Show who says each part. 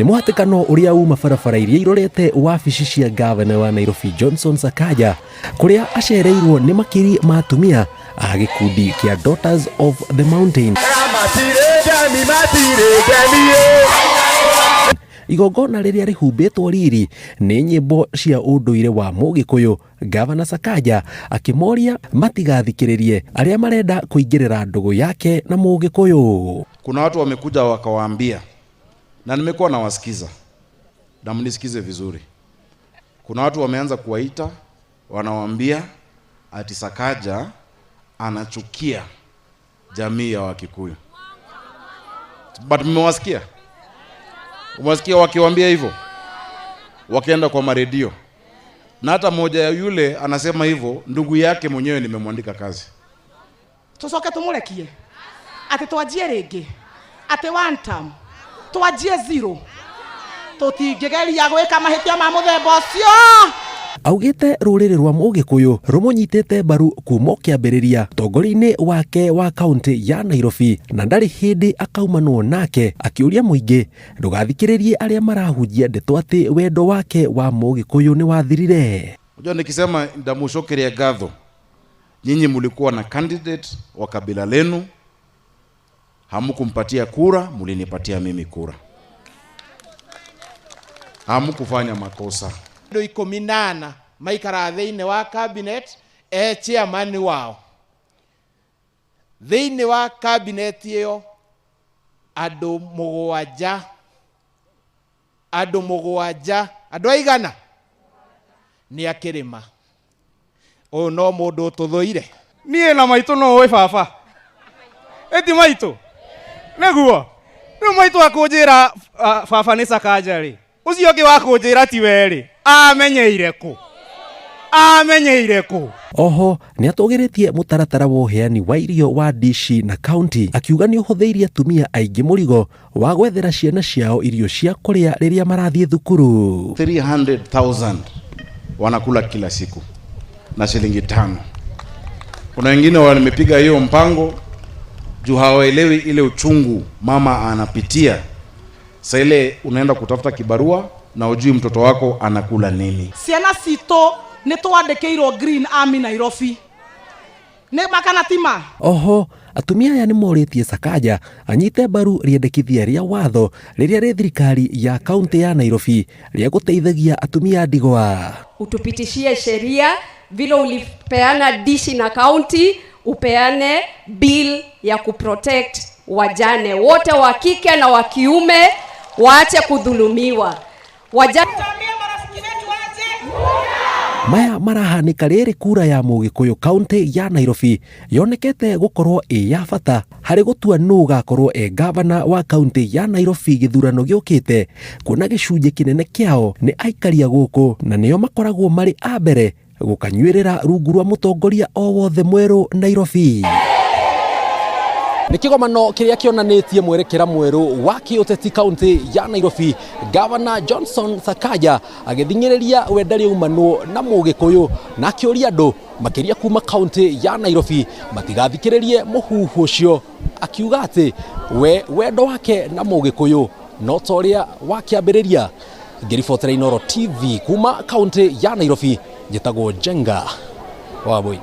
Speaker 1: Nĩ mũhatĩkano ũrĩa uma barabara iria irorete wabici cia gavana wa Nairobi Johnson Sakaja, kũrĩa acereirwo nĩ makiri ma atumia a gĩkundi kĩa Daughters of the Mountain. Igongona rĩrĩa rĩhumbĩtwo riri nĩ nyĩmbo cia ũndũire wa Mũgĩkũyũ. Gavana Sakaja akĩmoria matigathikĩrĩrie arĩa marenda kũingĩrĩra ndũgũ yake na Mũgĩkũyũ.
Speaker 2: Kuna watu wamekuja wakawaambia, na nimekuwa nawasikiza, na mnisikize vizuri. Kuna watu wameanza kuwaita, wanawaambia ati Sakaja anachukia jamii ya Wakikuyu. But mmewasikia? Umewasikia wakiwaambia hivyo? Wakienda kwa maredio. Na hata moja ya yule anasema hivyo, ndugu yake mwenyewe nimemwandika kazi.
Speaker 3: Tucoke tumurekie ati twanjie ringi, ati one term twanjie zero, tutingĩgeria gwĩka mahĩtia ma mũthemba ũcio.
Speaker 1: Augĩte rũrĩrĩ rwa Mũgĩkũyũ rũmũnyitĩte mbaru kuma kĩambĩrĩria ũtongoria-inĩ wake wa kaunti ya Nairobi, na ndarĩ hĩndĩ akaumanwo nake, akĩũria mũingĩ ndũgathikĩrĩrie arĩa marahunjia ndeto atĩ wendo wake wa Mũgĩkũyũ nĩ wathirire.
Speaker 2: Unajua, nikisema ndamushokeria ngatho, nyinyi mlikuwa na candidate wa kabila lenu, hamkumpatia kura, mlinipatia mimi kura. Hamkufanya makosa.
Speaker 4: Andũ 14 maikaraga thĩinĩ wa cabinet, e chairman wao thĩinĩ wa cabinet ĩyo, andũ mũgwanja, andũ mũgwanja, andũ aigana nĩ akĩrĩma. Ũyũ no mũndũ ũtũthũire.
Speaker 5: Niĩ na maitũ no ũĩ baba ĩti maitũ nĩguo rĩu maitũ akũnjĩra baba nĩ Sakaja rĩ, ũcio ũngĩ wa kũnjĩra ti we rĩ, amenyeire kũ? Amenyeire kũ?
Speaker 1: Oho nĩ atũgĩrĩtie mũtaratara wa ũheani wa irio wa dishi na kaunti, akiuga nĩ ũhũthĩirie atumia aingĩ mũrigo wa gwethera ciana ciao irio cia kũrĩa rĩrĩa marathiĩ thukuru.
Speaker 2: 300,000 wanakula kila siku na shilingi 5. Kuna wengine wamepiga hiyo mpango juu hawaelewi ile uchungu mama anapitia. Sasa ile unaenda kutafuta kibarua na ujui mtoto wako anakula nini.
Speaker 3: Ciana citũ nĩ twandĩkĩirwo Green Army Nairobi nĩ makana tima.
Speaker 1: Oho atumia aya nĩ morĩtie Sakaja anyite mbaru rĩendekithia rĩa watho rĩrĩa rĩ thirikari ya kaunti ya Nairobi rĩa gũteithagia atumia ndigwa.
Speaker 6: Utupitishie sheria vile ulipeana dishi na kaunti, upeane bill ya kuprotect wajane wote wa kike na wa kiume, waache kudhulumiwa. Wajane
Speaker 1: Maya marahanĩka rĩrĩ kura ya Mũgĩkũyũ kaunti ya Nairobi yonekete gũkorwo ĩ ya bata harĩ gũtua nũ ũgakorwo e gavana wa kaunti ya Nairobi gĩthurano gĩũkĩte, kuona gĩcunjĩ kĩnene kĩao nĩ aikaria gũkũ na nĩo makoragwo marĩ a mbere gũkanyuĩrĩra rungu rwa mũtongoria o wothe mwerũ Nairobi. Nĩ kĩgomano kĩrĩa kĩonanĩtie mwerekera mwerũ wa kĩũteti kaunti ya Nairobi, Gavana Johnson Sakaja agĩthing'ĩrĩria we ndarĩ aumanwo na Mũgĩkũyũ na akĩũria andũ makĩria kuma kaunti ya Nairobi matigathikĩrĩrie mũhuhu ũcio, akiuga atĩ we wendo wake na Mũgĩkũyũ no ta ũrĩa wakĩambĩrĩria. Ngĩribotera Inooro TV kuma kaunti ya Nairobi, njĩtagwo Njenga Wambui.